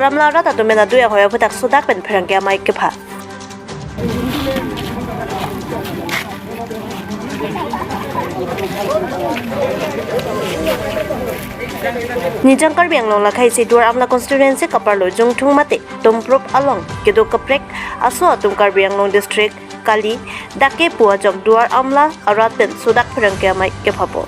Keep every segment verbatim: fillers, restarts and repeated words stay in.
Amla arat atum pen adui ahoi aphuthak sodak pen pherangke amei kepha. Nijang Karbi Anglong lakhai si Duar Amla constituency kaparlo Jungthung mate Tumprop along kedo kaprek aso atum Karbi Anglong district kali dak kepu ajok Duar Amla arat pen sodak pherangke amei kephapo.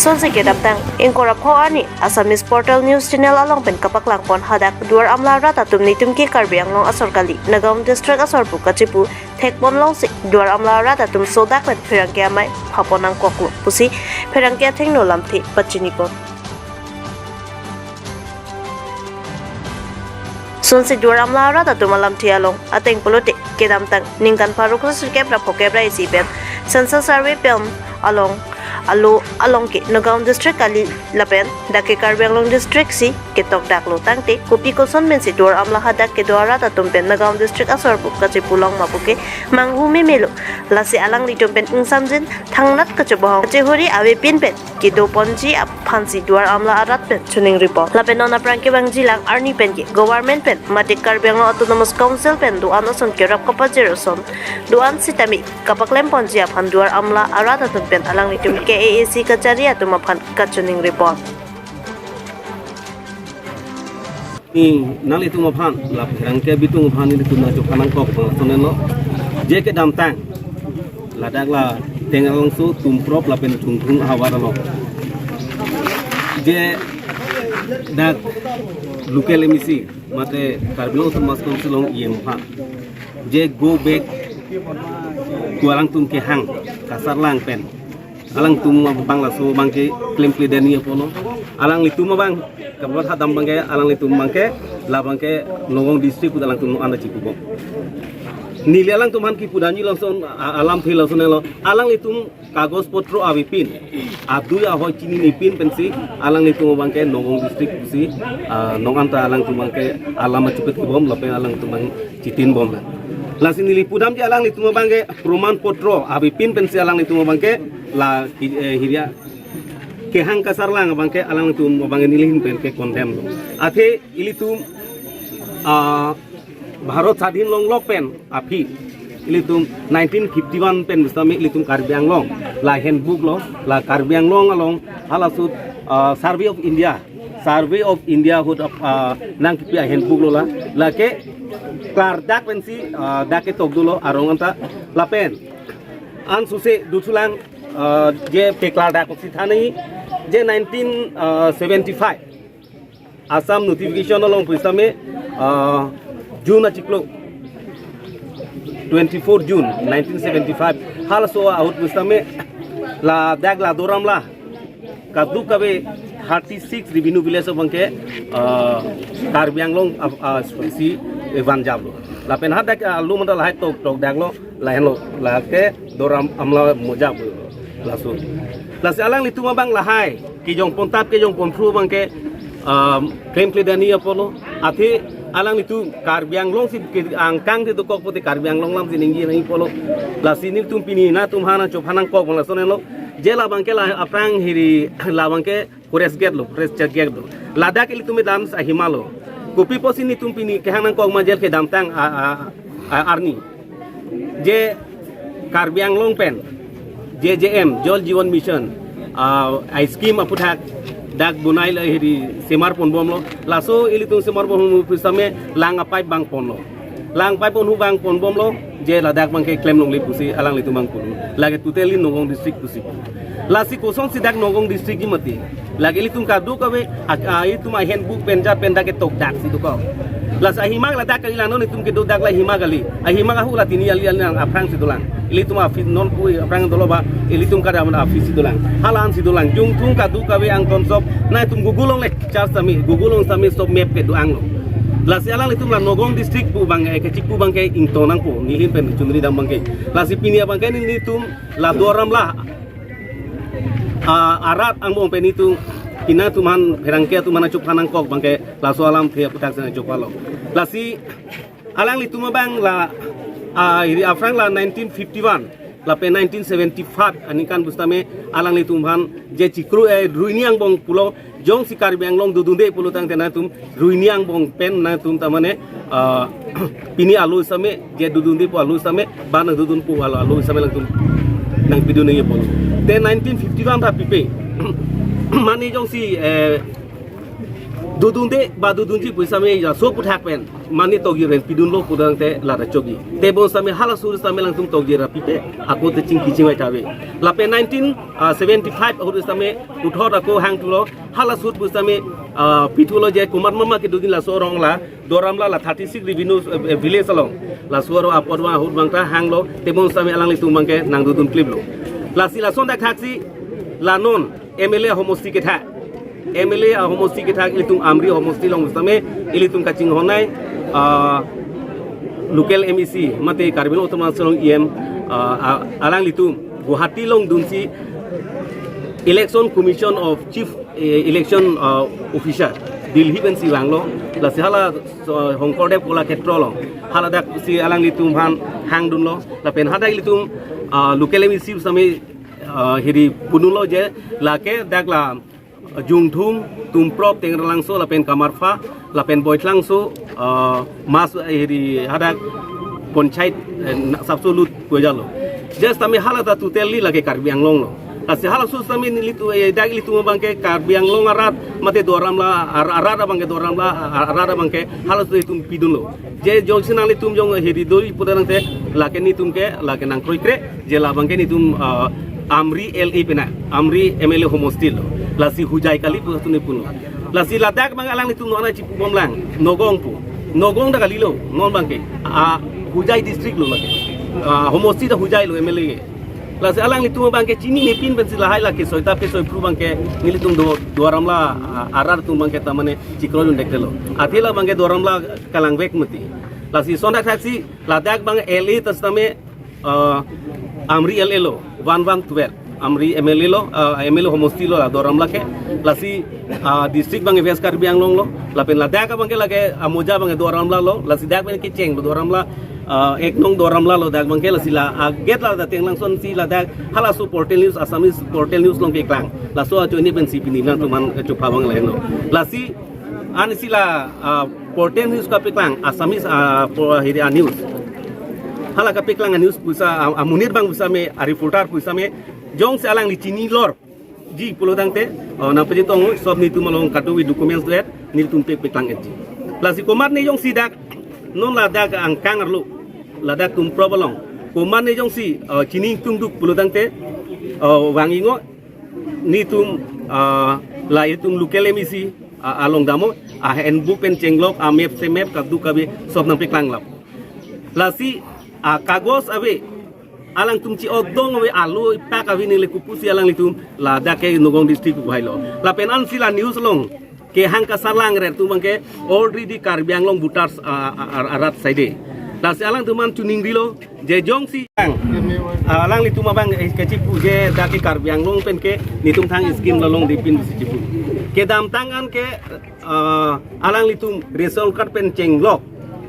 Sonsi kedamtang ingkoi ra pho arni Assamese Portal News Channel along pen kapaklangpon hadak Duar Amla arat atum netum ke Karbi Anglong asor kali Nagaon district asor pu kachipu thekpon longsi Duar Amla arat atum sodak pen pherangke amei phapon nangkoklo pusi pherangke athengno lamthe pachinipon. Sonsi Duar Amla arat atum alamthe along ateng pulote kedamtang ningkan pharo kresirkep ra phokep ra isi pen census survey pen along alo along ke Nagaon district kali lapen dak ke Karbi Anglong district si ketok daklo tangte kopi koson pensi Duar Amla hadak kedo arat atum pen Nagaon district asor pu kachipu long ma puke manghu memelo. Lasi alanglitum pen ingsamjin thangnat kachobohong kachehuri avepin pen kedoponji aphansi Duar Amla arat pen choningripon. Lapen non aphrang kevangjilang arni pen ke government pen mate Karbi Anglong Autonomous Council pen do-an ason kerap kapajir ason do-an sitame kapaklemponji aphan Duar Amla arat atum pen alanglitum K A A C kachari atum aphan kachoningripon. Ni nanglitum aphan la pherangke abitung aphan nelitum nangchok nangkok bang sonenlo. Je kedamtang ladak la Tengalangso, Tumprop lapen Jungthung ahavar along, je dak local M A C mate Karbi Anglong Autonomous Council along E M aphan je go back to alangtum kehang kasarlang pen alangtum abang laso abangke klemkledetji apotlo. Alanglitum abang kaprek hadam abangke alanglitum abangke labangke Nagaon district pu alangtum non anda chipubom. Neli alangtum aphan kipudamji lason a-, alamthe lasonlo. Alanglitum kagos potro avepin adui ahoi chininepin pensi alanglitum abangke Nagaon district pusi, ah, non anta alangtum abangke alam achipet kebom lapen alangtum abang chitinbomlo. Lasi neli pudamji alanglitum abangke proman potro avepin pensi alanglitum abangke la ki-, eh, hirya kehang kasarlang abangke alanglitum abangke nelihin pen ke condemn lo. Athe ilitum, ah, Bharat sadhin longlok pen aphi ilitum nineteen fifty-one pen sitame ilitum Karbi Anglong la handbook lo, la Karbi Anglong along halaso, ah, Survey of India, Survey of India ahut, ah, nangkipi ahandbook lo la, lake klardak pensi, ah, dak ketok dolo arong anta lapen ansose duthulang, ah, je peklardak si thanji je nineteen seventy-five Assam notification along pu sitame, ah, June achiklo, twenty-four June nineteen seventy-five, halaso ahut pu sitame ladak la Duar Amla kadokave thirty-six revenue village abangke, ah, Karbi Anglong, ah, ah, si vanjaplo. Lapen hadak, ah, lo mandal hai tok tokdaklo, lahenlo, lake Duar Amla mojap laso. Lasi alanglitum abang lahai kejongpontap kejongponphru abangke, um, klemkledetji apotlo. Athe alanglitum Karbi Anglong si ke angkang si dokok pute Karbi Anglong alam si ningje nangji apotlo. Lasi nelitum pini nangtum aphan nangchok nangkok bang lasonlo. Je labangke la aphrang hiri labangke forest gate lo, forest check gate lo. Ladak ilitum dam ahima lo. Kopi pusi nelitum pini kehang nangkok ma je kedamtang a, a, a, arni je Karbi Anglong pen J J M, Jal Jeevan Mission, ah, a scheme aphuthak dak bonai la hiri semar ponbomlo. Laso ilitum semar ponbom pu sitame lang a-pipe bang ponlo. Lang a-pipe ponhu bang ponbomlo, je ladak abangke klem longle pusi alanglitum abang pon. Lake totally Nagaon district pusi. Lasi kosonsi dak Nagaon district ji mati. Lake ilitum kadokave, a, a, ilitum ahandbook pen jat pen dak ketokdak si dokok. Lasi ahima ladak kali la non itum kedodak la ahima kali. Ahima ahut la tini ali ali nang aphrang si dolang. Ilitum office non pu aphrang dolo ba, ilitum kada mana office si dolang. Hala-an si dolang. Jungthung kadokave angtonsop. Nangtum Google along le search sitame, Google along sitame sop map kedo-anglo. Lasi alanglitum la Nagaon district pu abang, eh, kachik pu abangke ingtong nangpo. Nelihin pen chunri dam abangke. Lasi pini abangke nelitum la Duar Amla, ah, arat angbong pen itum, pini nangtum aphan pherangke atum aphan nangchok nangkok abangke laso alamthe aphuthak si nangchoklo. Lasi alanglitum abang la Ah, hiri aphrang la nineteen fifty-one lapen nineteen seventy-five aningkan pusitame alanglitum aphan je chikru, eh, ruini angbong pulo, jongsi Karbi Anglong dodunde pulo tangte nangtum ruini angbong pen nangtum tamane, ah, pini alo same, je dodunde pu alo same, ba nangdodun pu alo, alo same nangtum nangpidun nangji pulo. Te nineteen fifty-one ta pipe. Mane jongsi, eh, dodunde ba dodunji pusitame laso aphuthak pen mane tokjir pen pidunlo pulo tangte lata chokji. Te bonsitame halaso sitame nangtum tokjir ra pipe, ako te chingki chingvai ta ave. Lapen nineteen seventy-five ahut sitame puthot ako hangthulo, halaso ahut pusitame, ah, pithulo je komat mama kedodun laso arong la Duar Amla la thirty-six revenue, eh, village along. Laso arong apor vang ahut vang ta hanglo, te bonsitame alanglitum abangke nangdodun kliplo. Lasi lason dak thaksi la non M L A ahomosti kethak. M L A ahomosti kethak ilitum Amri ahomosti along pusitame ilitum kachinghon ai, ah, local M A C mate Karbi Anglong Autonomous Council along E M, ah, ah, alanglitum Guwahati along dunsi Election Commission of Chief, eh, Election, ah, Officer Delhi pensi vanglo. Lasi hala, so, Shangkardev Kalakhetra along, hala daksi alanglitum aphan hangdunlo. Lapen hadak ilitum, ah, local M A C sitame, ah, hiri pudunlo je lake dak la Jungthung, Tumprop, Tengralangso, lapen Kamarpha, lapen Boithlangso, ah, mas, eh, hiri hadak panchayat, eh, na-, sapso lut kojalo. Je sitame hala ta totally lake Karbi Anglong lo. Lasi halaso sitame nelitum, eh, dak ilitum abangke Karbi Anglong arat mate Duar Amla ar-, arat abangke Duar Amla ar-, arat abangke halaso itum pidunlo. Je jongsi nanglitum jong hiri doi pulo tangte lake netum ke lake nangkroikre, je la abangke netum, ah, Amri L A pena, Amri M L A ahomosti lo. Lasi Hojai kali pu tuni pulo. Lasi ladak abang alanglitum non ana chipubomlang, Nagaon pu. Nagaon ta kalilo, non abangke. Ah, Hojai district lo lake. Ah, homosti ta Hojai lo M L A ke. Lasi alanglitum abangke chinine pin pensi lahai lake soi ta pe soi phru abangke nelitum do Duar Amla, ah, arat atum abangke tamane chikro dun dektelo. Athe la abangke Duar Amla kalangvek mati. Lasi lason dak thaksi ladak abang L A ta sitame, ah, Amri L A lo, one one twelve. Amri M L A lo, ah, M L A ahomosti lo la Duar Amla ke. Lasi, ah, district abangke West Karbi Anglong lo. Lapen ladak abangke lake Amoja abangke Duar Amla lo. Lasi dak pen kecheng lo Duar Amla, ah, ek nong Duar Amla lo dak abangke. Lasi la, ah, gate la da Tengralangso si ladak halaso portal news, Assamese portal news along keklang. Laso ajoine pensi pini nangtum aphan kachupha abang lahenlo. Lasi ansi la, ah, portal news kapeklang, Assamese, ah, po-, hiri a-news. Hala kapeklang a-news pusita, ah, amonit abang pusitame, a-reporter pusitame, jongsi alangli chinilorji pulo tangte, oh, nangpachetong, sob netum along kadokave documents do-et, netum pepeklang-etji. Lasi komatne jongsi dak, non ladak angkang arlo, ladak Tumprop along. Komatne jongsi, oh, chini ingtungduk pulo tangte, oh, vang-iknon, netum, ah, la itum local M A C, ah, along damnon, a-handbook pen chenglok, a-map semap, kadokave, sob nangpeklang lap. Lasi, ah, kagos ave, alangtum chi-otdun ave, alo ipak ave neli kopusi alanglitum, ladak ke Nagaon district pu hailo. Lapen ansi la news along, kehang kasarlang rer atum abangke already Karbi Anglong voters, ah, ah, ah, arat side. Lasi alangtum aphan chuningrilo, je jongsi ang, ah, alanglitum abang, eh, kachipu je dak ke Karbi Anglong pen ke netum thang scheme along dipin si chipu. Kedamtang an ke, ah, alanglitum ration card pen chenglok,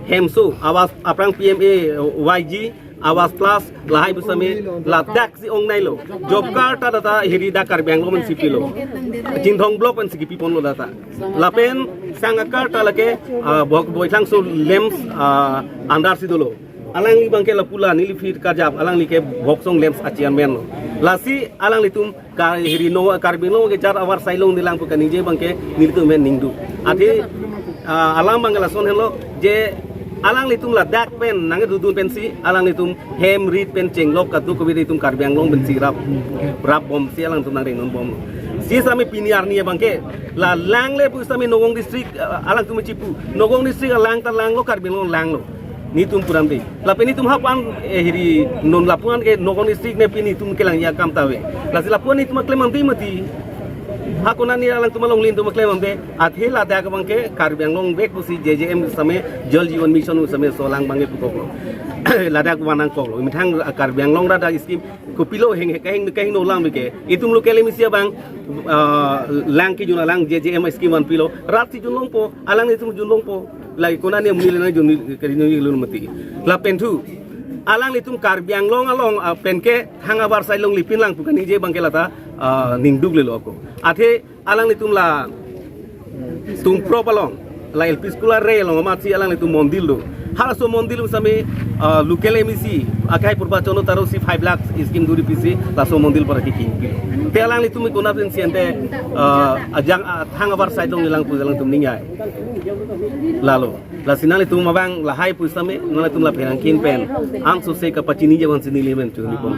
hemso, Awas aphrang P M A Y G, Awas Plus, lahai pusitame, ladak si ongnailo. Job card ta data hiri dak Karbi Anglong pensi pilo. Chinthong block pensi kipiponlo data. Lapen sang a-card ta lake, ah, Bok-, Boithlangso LAMPS, ah, under si dolo. Alangli abangke lapu la neli aphi karjap, alangli ke Boksong LAMPS a-chairman lo. Lasi alanglitum ka hiri no Karbi Anglong ke jar avar sai longlelang pu kaningje abangke nelitum amen ningduk. Athe, ah, alam abangke lason henlo je alanglitum ladak pen nangdodun pensi alanglitum hem rit pen chenglok kadokave itum Karbi Anglong pensi rap, rapbomsi alangtum nangrengnunbom. Si sitame pini arni abangke la langle pusitame Nagaon district, ah, alangtum chipu. Nagaon district alang ta langlo, Karbi Anglong langlo. Netum puram de. Lapen netum hapan, eh, hiri non lapu-an ke Nagaon district ne pini netum kelangji akam ta ave. Lasi lapu-an netum aklem ante mati. Ha konane alangtum alongle netum aklem ante. Athe ladak abangke Karbi Anglong vek pusi J J M sitame Jal Jeevan Mission sitame laso alang abangke pukoklo. Ladak vanangkoklo. Methang Karbi Anglong ra dak scheme kopilo heng, kaheng, kahengno alam ke. Itum local M A C abang, ah, lang kejun alang J J M scheme vanpilo. Rat si junlongpo, alanglitum junlongpo. Lake konane amonit le nangjun, kari nungjun mati. Lapen thu, Alanglitum Karbi Anglong along, ah, penke thang abar side along lipin lang pu kaningje abangke lata, ah, ningduk lelo ako. Athe alanglitum la Tungprop along, la L P school are along amatsi alanglitum mondil do. Halaso mondil sami, ah, local M A C, akai purba Chono Taro si five lakh scheme duri pisi, laso mondil para kiking pi. Te alanglitum ikuna pin siente, ah, ajang, ah, thang abar side along ilang pu alanglitum ningai. Lalo, lasi nanglitum abang lahai pu sami, nanglitum la pherangke pen angsose kapachini jawan sini limen chuni pon.